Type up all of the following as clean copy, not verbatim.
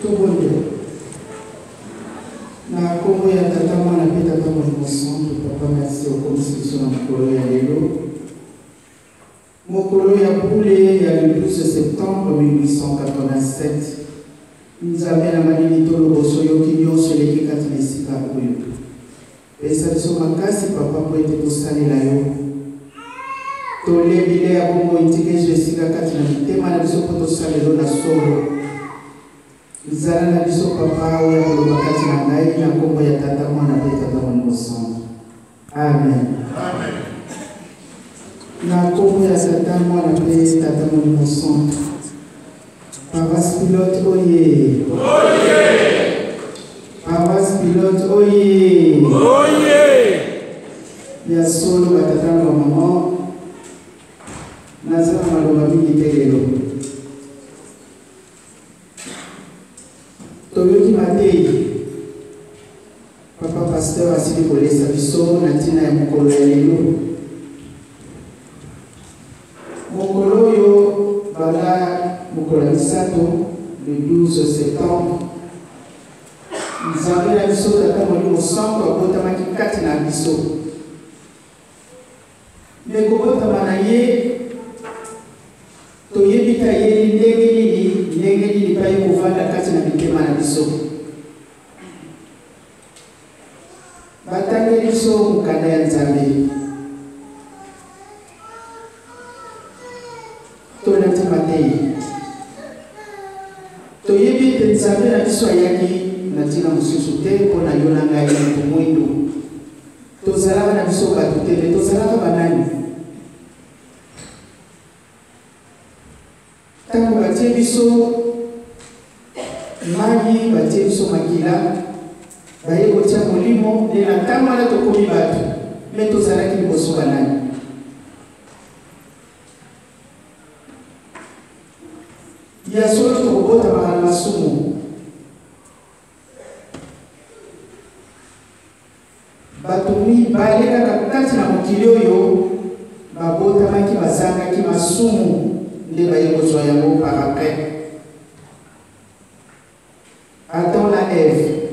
Tobondela. Na kombo ya Tata, Mwana mpe Tata Molimo Santu, Papa merci okomisi biso na mokolo ya lelo. Mokolo ya bule ya le 12 septembre 1887. Nzambe na malili to loboso yoki nyonso eleki kati na esika oyo. Pesa biso makasi Papa mpo ete tosalela yo. Tolie bilei ya bomoi, tika ezwa esika kati na mitema na biso mpo tosalela yo na solo. Zala na biso Papa, oyo akoloba kati na ngai, na nkombo ya Tata, Mwana mpe Tata Molimo Santu. Amen. Amen. Na nkombo ya Tata, Mwana mpe Tata Molimo Santu. Paroisse Pilote oye. Oye. Paroisse Pilote oye. Oye. Ya solo batata na bamama, naza na maloba mingi te lelo. Toyoki mateyi papa pasteur asili kolesa biso na ntina ya mokolo ya lelo. Mokolo oyo banda mokolo ya misato le 12 septembre, Nzambe na biso Tata Molimo Santu abotamaki kati na biso. Me kobotama na ye toyebi te ayeli ndenge nini, ndenge nini mpe aye kovanda kati na mitema na biso. Batangeli biso mokanda ya Nzambe. Tolandi mateyi. Toyebi ete Nzambe na biso ayaki na ntina mosusu te mpo na yo na ngai moto mwindo. Tozalaka na biso bato te, me tozalaka banani? Ntango batie biso mai, batie biso makila, baye kotia molimo, nde na ntango wana tokomi bato, me tozalaki liboso banani? Ya solo tokobotamaka na masumu. Bato mibale kaka kati na mokili oyo babotamaki bazangaki masumu nde baye kozwa yango par après. Adam na Eve.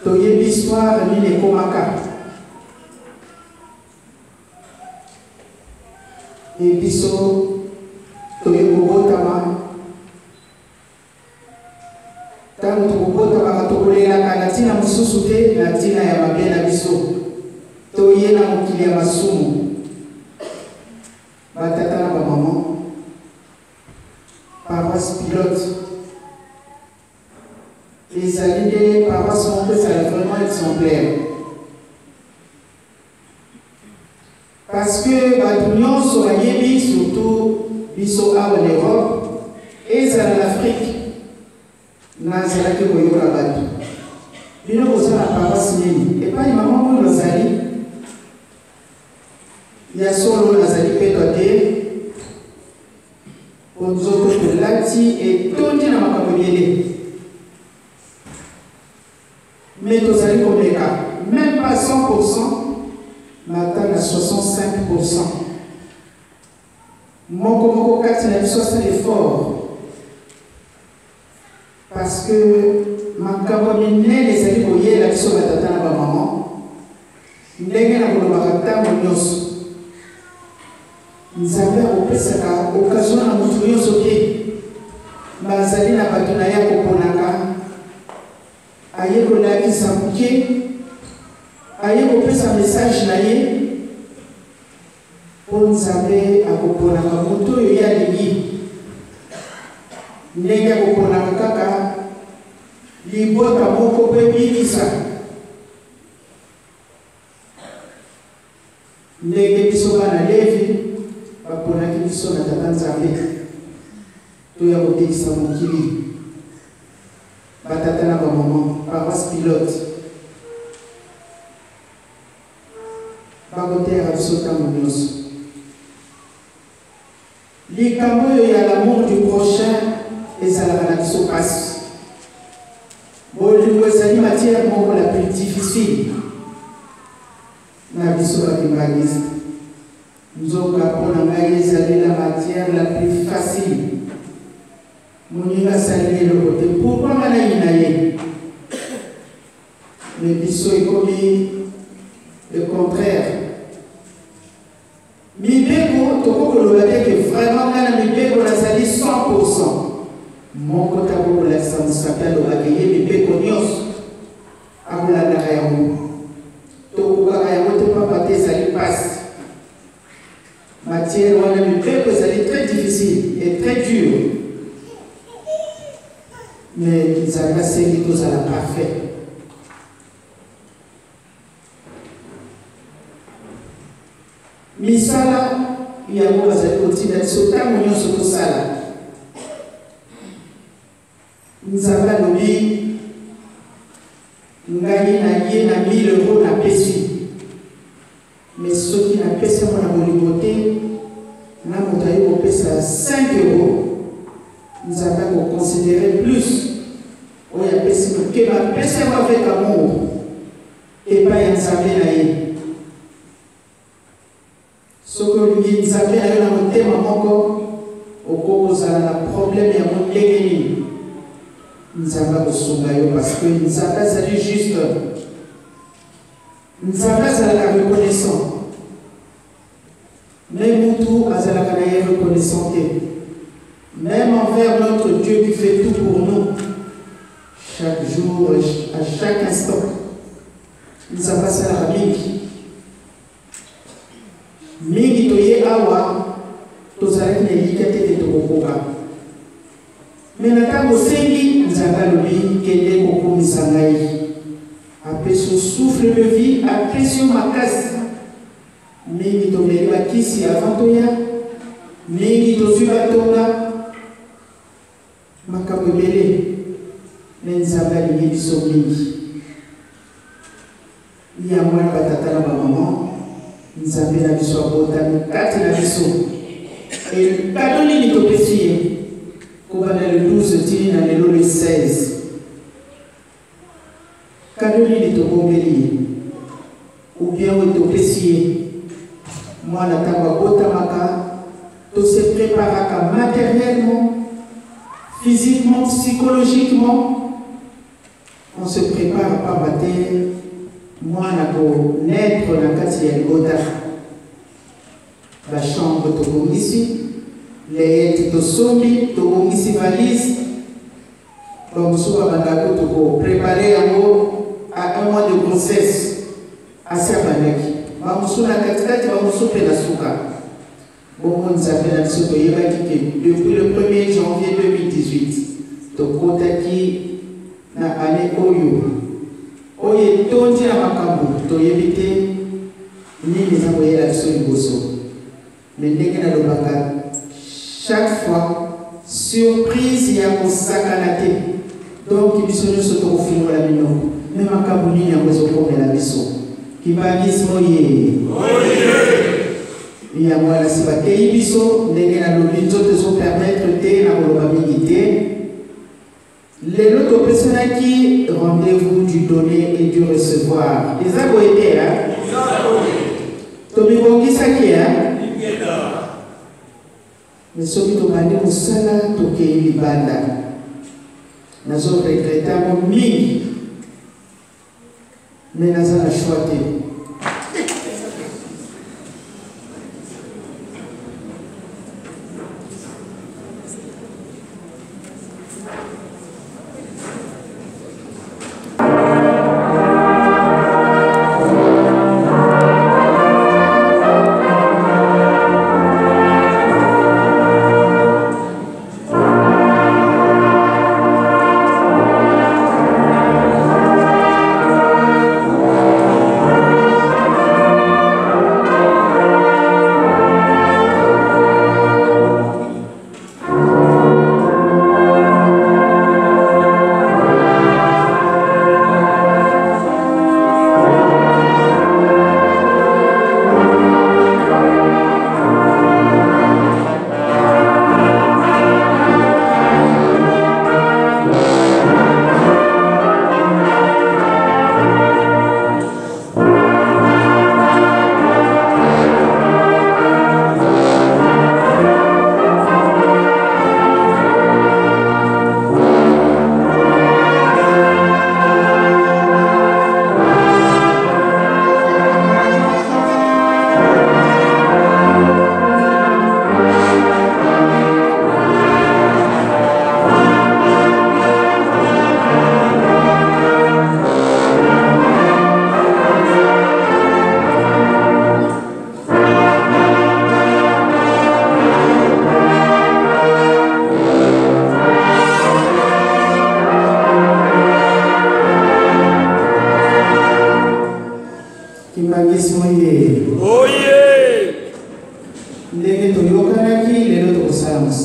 Toyebi histoire nini ekomaka. E biso toye kobotama Ntango tokobotamaka, tokolelaka na ntina mosusu te, na ntina ya mabe na biso. Toye na mokili ya masumu. Batata na bamama, paroisse pilote ezali nde paroisse moko ezala vraiment exemplaire. Parce que batu nionso bayebi surtout biso awa na Europe ezala na Afrique nazalaki koyoka batu bino boza na paroisse nini epai mama mwindo azali ya solo nazali petwa te po nzoto tolati etondi na makambo ebele. Mais tozali komeka meme pas 100% mais ata na 65%. Moko moko kati na biso asala effort parce que makambo minene ezali koyela biso batata na bamama ndenge na kolobaka ntango nyonso Nzambe akopesaka occasion na moto nyonso te. Bazali na bato na ye akoponaka Aye kolakisa moke, aye kopesa message na ye, mpo Nzambe akoponaka moto oyo ye alingi, ndenge akoponaka kaka libota moko mpo ebikisa. Ndenge biso bana Levi baponaki biso na Tata Nzambe toya kobikisa mokili. Ba tata na ba maman, paroisse pilote bakoteyaka biso ntango nyonso likambo oyo ya l'amour du prochain ezalaka na biso mpasi. Bolingo ezali matière moko la plus difficile na biso ba kimbanguiste. Nzoka mpo na ngai ezali la matière la plus facile. Moninga asali eloko te, pourquoi nga nayina ye? Mais biso ekomi le contraire. Mibeko tokoki koloba te ke vraiment nga na mibeko nazali 100%. Moko te akoki kolakisa mosapi aloba ke ye mibeko nyonso akolandaka yango. Tokokaka yango te pamba te ezali mpasi. Matière wana mibeko ezali très difficile et très dur. Mais Nzambe asengi tozala parfait. Misala yango bazali kotinda biso ntango nyonso tosala. Nzambe alobi ngai na ye na 1000 euros napesi, mais soki napesi yango na bolingo te, na moto aye kopesa 5 euros, Nzambe akoconsidere plus oyo apesi moke. Bapesi yango avec amour epai ya Nzambe na ye. Soki olingi Nzambe na yo na motema moko, okoki kozala na problème yango ndenge nini, Nzambe akosunga yo, parce que Nzambe azali juste. Nzambe azalaka reconnaissant, mais mutu azalaka na ye reconnaissant te, même envers notre Dieu qui fait tout pour nous chaque jour, à chaque instant. Nzambe asalaka mingi mingi. Toye awa, tozalaki na elikya te te tokokoka, me na ntango osengi, Nzambe alobi kende kokumisa ngai. Apesi yo souffle de vie, apesi yo makasi mingi. Tomeli bakisi avant toya, mingi tozwi batonga, makambo ebele, me Nzambe alingi biso mingi. Yango wana, batata na bamama, Nzambe na biso abotami kati na biso. Cadeau nini topesi ye kobanda le 12 tini na lelo le 16? Cadeau nini tobombeli ye ou bien oyo topesi ye? Mwana ntango abotamaka, tose préparaka matériellement, physiquement, psychologiquement, on se prépare, pamba te mwana konaître na kati ya libota, bachambre tobongisi, layette tosombi, tobongisi valise. Bamosusu babandaka tokoprépare yango à un mois de grossesse, asi abandaki, bamosusu na katikati, bamosusu mpe na suka. Bongo Nzambe na biso, toyebaki ke depuis le 1er janvier 2018 tokotaki na année oyo oyo etondi na makambo. Toyebi te nini eza koyela biso liboso, me ndenge nalobaka chaque fois, surprise ya kosakana te. Donc biso nyonso tokofungola minoko, me makambo nini yango ezokomela biso? Kimbanguisme oye! Yango wana si bakei biso. Ndenge nalobi, nzoto ezopermettre te na koloba mingi te. Lelo topesanaki rendez-vous du donner et du recevoir. Eza boye te? Tomibongisaki, me soki tobandi mosala, tokei libanda, nazoregretter yango mingi, me naza na choix te.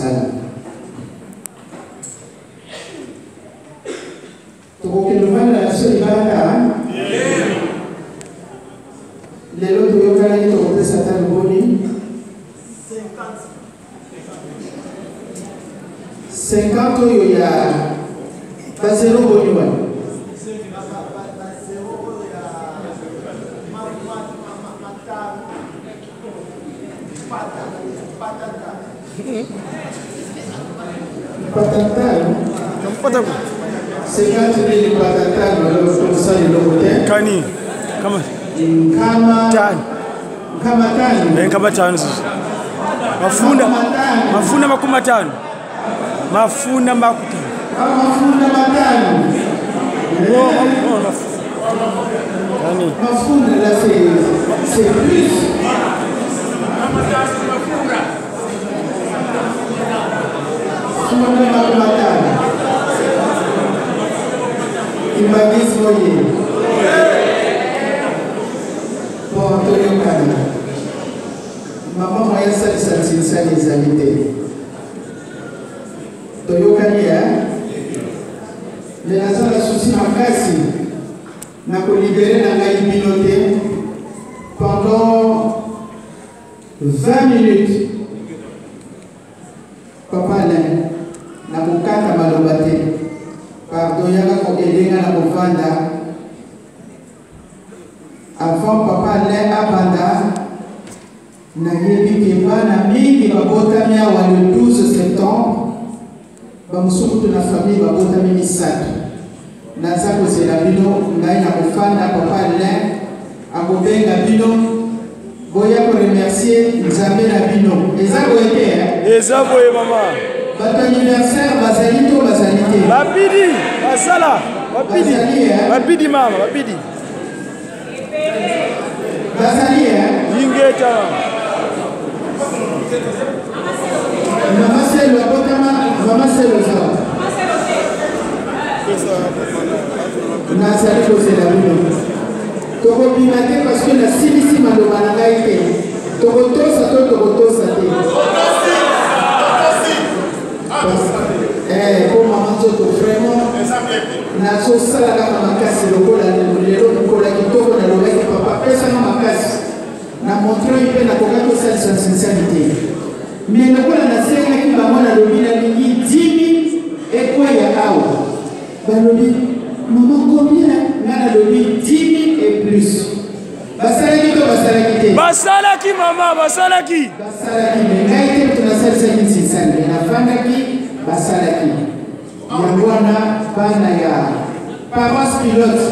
mosala. Tokokende ovanda na biso libanda. Lelo toyokanaki tokopesa ata loboni 50 oyo ya bazero boni wana patatano 50 mille patatano alors tosala eloko te kani kama nkama tano nkama tano Eh, nkama tano sisi mafunda mafunda 50 mafunda makutano Kama mafunda matano Oh, oh, kani mafunda là c'est plus mafunda 50 Kimbanguiste oye bon toyokana mama moye asalisa nsinsani ezali te toyokani ya me naza na susi makasi na kolibere na ngai bino te pendant 20 minutes. Papa Alain, nakokata maloba te, pardon, yaka koedenga na kovanda avant papa Alain abanda. Nayebi ke bana mingi babotami awa le 12 septembre, bamosusu kutu na famille babotami misato. Naza kozela bino, ngai na kofanda, papa Alain akobenga bino boya koremercier Nzambe na bino. Eza boye te, eh? Eza boye mama. Bato anniversaire bazali to bazali te? Babidi basala babidi. Bazali, eh? Babidi mama babidi. Bazali, eh? Ingeta. Mama Selo abotama, mama Selo za. Nazali kozela bino. Tokobima te parce que nasilisi maloba na ngai te. Tokotosa to tokotosa te. Po mama nzoto vraiment nazosala kaka makasi lokola lelo mokolo ya kitoko nalobaki papa pesanga makasi na Montreuil mpe nakokaki kosalisa nsinsani te. Me lokola nasengaki bango nalobi nalingi 10 000 ekweya awa. Balobi mama combien? Nga nalobi 10 000 et plus. Basalaki to basalaki te? Basalaki mama, basalaki. Basalaki, me ngai te moto nasalisaki nsinsani, me nafandaki basalaki. Yango wana bana ya paroisse pilote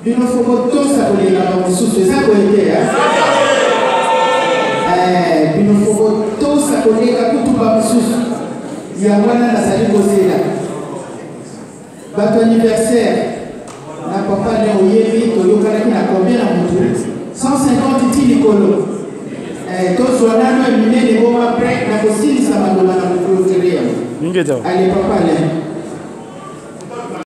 bino fo botosa kolinga bamosusu, eza boye te? Bino fo botosa kolinga kutu bamosusu. Yango wana nazali kozela bato anniversaire na papa ne oyebi toyokanaki na combien na motu 150 ti likolo. Tozwa nano ya minene bongo après na kosilisa maloba na koclôturer yango. Ingeta. Allez papa Alain.